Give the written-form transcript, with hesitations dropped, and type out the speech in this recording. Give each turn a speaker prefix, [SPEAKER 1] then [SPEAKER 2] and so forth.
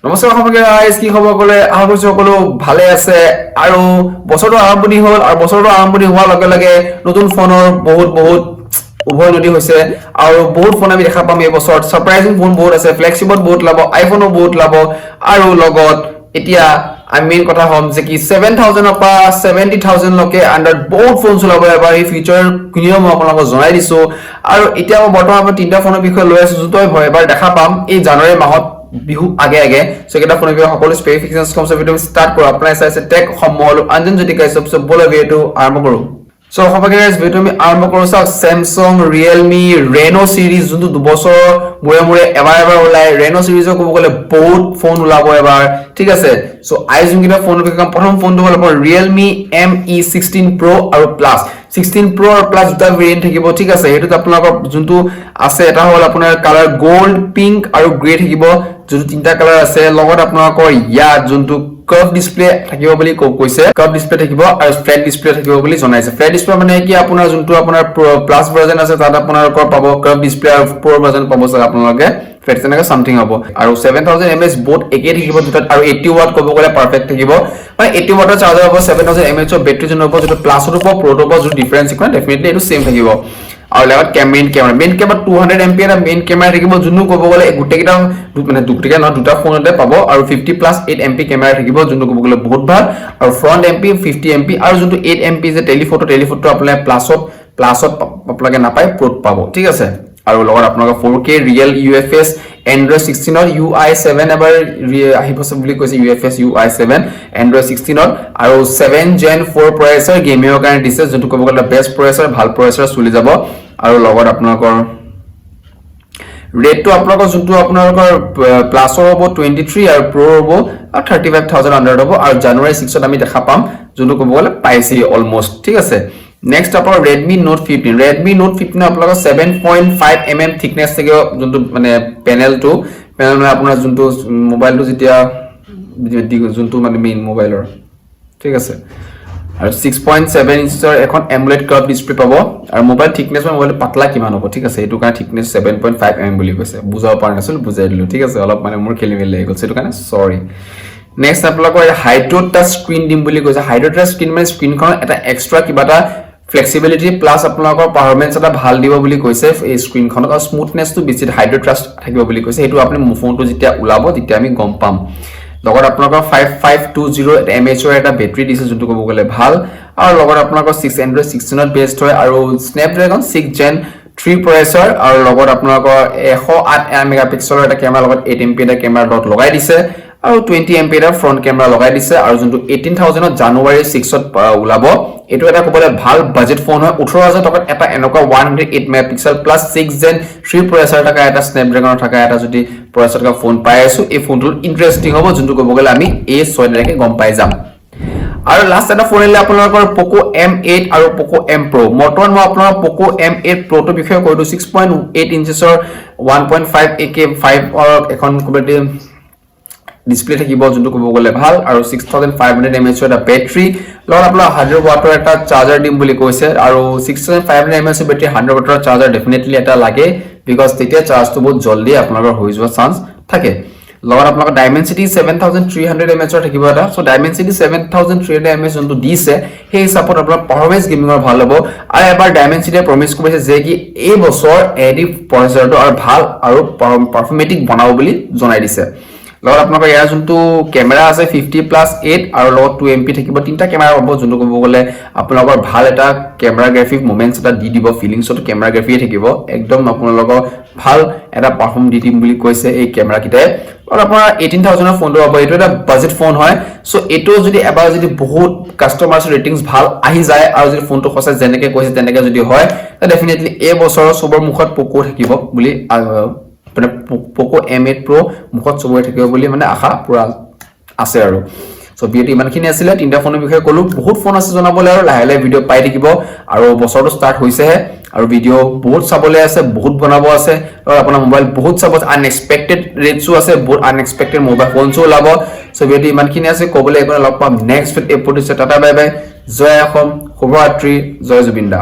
[SPEAKER 1] নমস্কাৰ অসমীয়া ৰাইজ, কি খবৰ ক'লে? আশা কৰিছো সকলো ভালে আছে। আৰু বছৰটো আৰম্ভণি হ'ল আৰু বছৰটো আৰম্ভণি হোৱাৰ লগে লগে নতুন ফোনৰ বহুত বহুত উভৈনদী হৈছে আৰু বহুত ফোন আমি দেখা পাম এই বছৰত। ছাৰপ্ৰাইজিং ফোন বহুত আছে, ফ্লেগশ্বিপত বহুত ওলাব, আইফোনো বহুত ওলাব। আৰু লগত এতিয়া আমি মেইন কথা হ'ম যে কি 7,000ৰ পৰা 70,000লৈকে আণ্ডাৰত বহুত ফোন চলাব এবাৰ। এই ফিচাৰখিনিও মই আপোনালোকক জনাই দিছো। আৰু এতিয়া মই বৰ্তমান আপোনাৰ তিনিটা ফোনৰ বিষয়ে লৈ আছো, যোনটো আমি এবাৰ দেখা পাম এই জানুৱাৰী মাহত বিহু আগে আগে। চ' এইকেইটা ফোনৰ বিষয়ে সকলো স্পেচিফিকেশ্যন কম। চ' ভিডিঅ ষ্টাৰ্ট কৰোঁ। আপোনাৰ চাইছে টেক সম্বল অঞ্জন জ্যোতি কাশ্যপ। চ' ব'লা, ভিডিঅ'টো আৰম্ভ কৰোঁ। চ' অসমীয়া গাইজ, ভিডিঅ'টো আমি আৰম্ভ কৰোঁ। চাওক, চেমচাং, ৰিয়েলমি, ৰেন' চিৰিজ, যোনটো 2 বছৰৰ মূৰে মূৰে এবাৰ এবাৰ ওলায়। ৰেন' চিৰিজৰ ক'ব গ'লে বহুত ফোন ওলাব এবাৰ, ঠিক আছে? চ' আই যোনকেইটা ফোনৰ বিষয়ে ক'ম, প্ৰথম ফোনটো হ'ল আপোনাৰ ৰিয়েলমি এম ই 16 প্ৰ' আৰু প্লাছ। 16 প্ৰ' আৰু প্লাছ দুটা ভেৰিয়েণ্ট থাকিব, ঠিক আছে? সেইটোত আপোনালোকৰ যোনটো আছে, এটা হ'ল আপোনাৰ কালাৰ গ'ল্ড, পিংক আৰু গ্ৰে থাকিব, যোনটো তিনিটা কালাৰ আছে। লগত আপোনালোকৰ ইয়াত যোনটো কাৰ্ভ ডিছপ্লে থাকিব বুলি কৈছে, কাৰ্ভ ডিছপ্লে থাকিব আৰু ফ্লেট ডিছপ্লে থাকিব বুলি জনাইছে। ফ্লেট ডিছপ্লে মানে কি, আপোনাৰ যোনটো আপোনাৰ প্লাছ ভাৰ্জন আছে, তাত আপোনালোকৰ পাব কাৰ্ভ ডিছপ্লে আৰু প্ৰ' ভাৰ্জন পাব চাগে আপোনালোকে ফ্লেট, তেনেকে চামথিং হ'ব। আৰু 7,000 mAh বহুত একেই থাকিব দুটাত আৰু 80 ৱাট ক'ব গ'লে পাৰফেক্ট থাকিব, মানে 80 ৱাটৰ চাৰ্জাৰ হ'ব। 7,000 mAhৰ বেটাৰী যোনটো হ'ব, যোনটো প্লাছতো পাব, প্ৰ'টো পাব, যোনটো ডিফাৰেঞ্চ একো, ডেফিনেটলি এইটো ছেম থাকিব। আৰু লগত মেইন কেমেৰা 200 MP এটা মেইন কেমেৰা থাকিব, যোনটো ক'ব গ'লে গোটেইকেইটা মানে গোটেইকেইটা নহয়, দুটা ফোনতে পাব। আৰু 50 + 8 MP camera থাকিব, যোনটো ক'ব গ'লে বহুত ভাল। আৰু ফ্ৰণ্ট এম পি 50 MP আৰু যোনটো 8 MP যে টেলিফটো, টেলিফটো আপোনাৰ প্লাছত আপোনালোকে নাপায়, প্ৰ'ত পাব, ঠিক আছে? আৰু লগত আপোনালোকৰ 4K real UFS, Android 16ত UI 7 এবাৰ আহিব বুলি কৈছে, UFS UI 7 Android 16ত। আৰু 7 Gen 4 processor গেমিঙৰ কাৰণে দিছে, যোনটো ক'ব গ'লে বেষ্ট প্ৰচেছৰ, ভাল প্ৰচেছৰ চলি যাব। আৰু লগত আপোনালোকৰ ৰেটটো আপোনালোকৰ যোনটো আপোনালোকৰ প্লাছৰ হ'ব 23 আৰু প্ৰ' হ'ব আৰু 35,000 আণ্ডাৰত হ'ব। আৰু জানুৱাৰী 6ত আমি দেখা পাম, যোনটো ক'ব গ'লে পাইছেই অলমষ্ট, ঠিক আছে? নেক্সট আপোনাৰ ৰেডমি নোট 15। ৰেডমি নোট 15 আপোনালোকৰ 7.5 mm thickness থাকিব, যোনটো মানে পেনেলটো, পেনেল মানে আপোনাৰ যোনটো মোবাইলটো যেতিয়া যোনটো মানে মেইন মোবাইলৰ, ঠিক আছে? আৰু 6.7 ইঞ্চৰ এখন এমোলেড কাৰ্ভ ডিছপ্লে পাব। আৰু মোবাইল থিকনেছ মানে মোবাইলটো পাতলা কিমান হ'ব, ঠিক আছে? সেইটো কাৰণে থিকনেছ 7.5 mm বুলি কৈছে। বুজাব পৰা নাছিলোঁ, বুজাই দিলোঁ, ঠিক আছে? অলপ মানে মোৰ খেলি মেলি লাগি গ'ল, সেইটো কাৰণে চৰি। নেক্সট আপোনালোকৰ হাইড্ৰ' টাচ স্ক্ৰীণ দিম বুলি কৈছে। হাইড্ৰ' টাচ স্ক্ৰীণ মানে স্ক্ৰীণখনত এটা এক্সট্ৰা কিবা এটা ফ্লেক্সিবিলিটি প্লাছ আপোনালোকৰ পাৰফৰ্মেঞ্চ এটা ভাল দিব বুলি কৈছে এই স্ক্ৰীণখনত আৰু স্মুথনেছটো বেছি হাইড্ৰ' টাচ থাকিব বুলি কৈছে। সেইটো আপুনি ফোনটো যেতিয়া ওলাব তেতিয়া আমি গম পাম। লগত আপোনালোকৰ 5520 mAhৰ এটা বেটাৰী দিছে, যোনটো ক'ব গ'লে ভাল। আৰু লগত আপোনালোকৰ এণ্ড্ৰইড 16ত বেছড হয় আৰু স্নেপড্ৰেগন 6 Gen 3 processor. আৰু লগত আপোনালোকৰ 108 মেগা পিক্সেলৰ এটা কেমেৰা, লগত 8 MP এটা কেমেৰা লগত লগাই দিছে আৰু 20 MP এটা ফ্ৰণ্ট কেমেৰা লগাই দিছে। আৰু যোনটো 18,000ত জানুৱাৰী 6ত ওলাব, এইটো এটা ক'বলৈ ভাল বাজেট ফোন হয়। 18,000 টকাত এটা এনেকুৱা 108 megapixel plus 6 Gen 3 processor থকা এটা স্নেপড্ৰেগনৰ থকা এটা যদি প্ৰচেছৰ থকা ফোন পাই আছো, এই ফোনটো ইণ্টাৰেষ্টিং হ'ব, যোনটো ক'ব গ'লে আমি এই 6 তাৰিখে গম পাই যাম। আৰু লাষ্ট এটা ফোন আহিলে আপোনালোকৰ পকো এম 8 আৰু পকো এম প্ৰ'। বৰ্তমান মই আপোনালোকৰ পকো এম 8 প্ৰ'টোৰ বিষয়ে কৈ দিওঁ। 6.8 ইঞ্চেছৰ 1.5 AK 5ৰ এখন ডিছপ্লে থাকিব, যোনটো ক'ব গ'লে ভাল। আৰু 6500 mAhৰ এটা বেটাৰী, লগত আপোনাৰ 100 ৱাটৰ এটা চাৰ্জাৰ দিম বুলি কৈছে। আৰু 6500 mAhৰ বেটাৰী, 100 ৱাটৰ চাৰ্জাৰ ডেফিনেটলি এটা লাগে, because তেতিয়া চাৰ্জটো বহুত জল্দি আপোনালোকৰ হৈ যোৱা চান্স থাকে। লগত আপোনালোকৰ ডাইমেনচিটি 7300 mAhৰ থাকিব এটা। চ' ডাইমেনচিটি 7300 mAh যোনটো দিছে, সেই হিচাপত আপোনাৰ পাৰফৰ্মেঞ্চ গেমিঙৰ ভাল হ'ব। আৰু এবাৰ ডাইমেনচিটিয়ে প্ৰমিছ কৰিছে যে কি এই বছৰ এডি প্ৰচেছৰটো আৰু ভাল আৰু পাৰফৰ্মেটিক বনাব বুলি জনাই দিছে। লগত আপোনালোকৰ ইয়াৰ যোনটো কেমেৰা আছে, 50 + 8 আৰু লগত 2 MP থাকিব, তিনিটা কেমেৰা পাব, যোনটো ক'ব গ'লে আপোনালোকৰ ভাল এটা কেমেৰাগ্ৰাফি মুমেণ্টছ এটা দি দিব। ফিলিংছতো কেমেৰাগ্ৰাফিয়ে থাকিব, একদম আপোনালোকৰ ভাল এটা পাৰফৰ্ম দি দিম বুলি কৈছে এই কেমেৰাকেইটাই। আৰু আপোনাৰ 18,000ৰ ফোনটো পাব। এইটো এটা বাজেট ফোন হয়। চ' এইটো যদি এবাৰ যদি বহুত কাষ্টমাৰ্ছ ৰেটিংছ ভাল আহি যায় আৰু যদি ফোনটো সঁচাই যেনেকে কৈছে তেনেকে যদি হয়, ডেফিনেটলি এই বছৰৰ চবৰ মুখত পকো থাকিব বুলি, মানে পকো এম 8 প্ৰ' মুখত চবৰে থাকিব বুলি মানে আশা পুৰা আছে। আৰু চ' ভিডিঅ'টো ইমানখিনি আছিলে। তিনিটা ফোনৰ বিষয়ে ক'লো, বহুত ফোন আছে জনাবলৈ আৰু লাহে লাহে ভিডিঅ' পাই থাকিব। আৰু বছৰটো ষ্টাৰ্ট হৈছেহে আৰু ভিডিঅ' বহুত চাবলৈ আছে, বহুত বনাব আছে আৰু আপোনাৰ মোবাইল বহুত চাব, আনএক্সপেক্টেড ৰেটছো আছে, বহুত আনএক্সপেক্টেড মোবাইল ফোনছো ওলাব। চ' ভিডিঅ'টো ইমানখিনি আছে ক'বলৈ, একো লগ পাম next episode. Tata, bye bye, জয় অসম, শুভৰাত্ৰি, জয় জুবিন দা।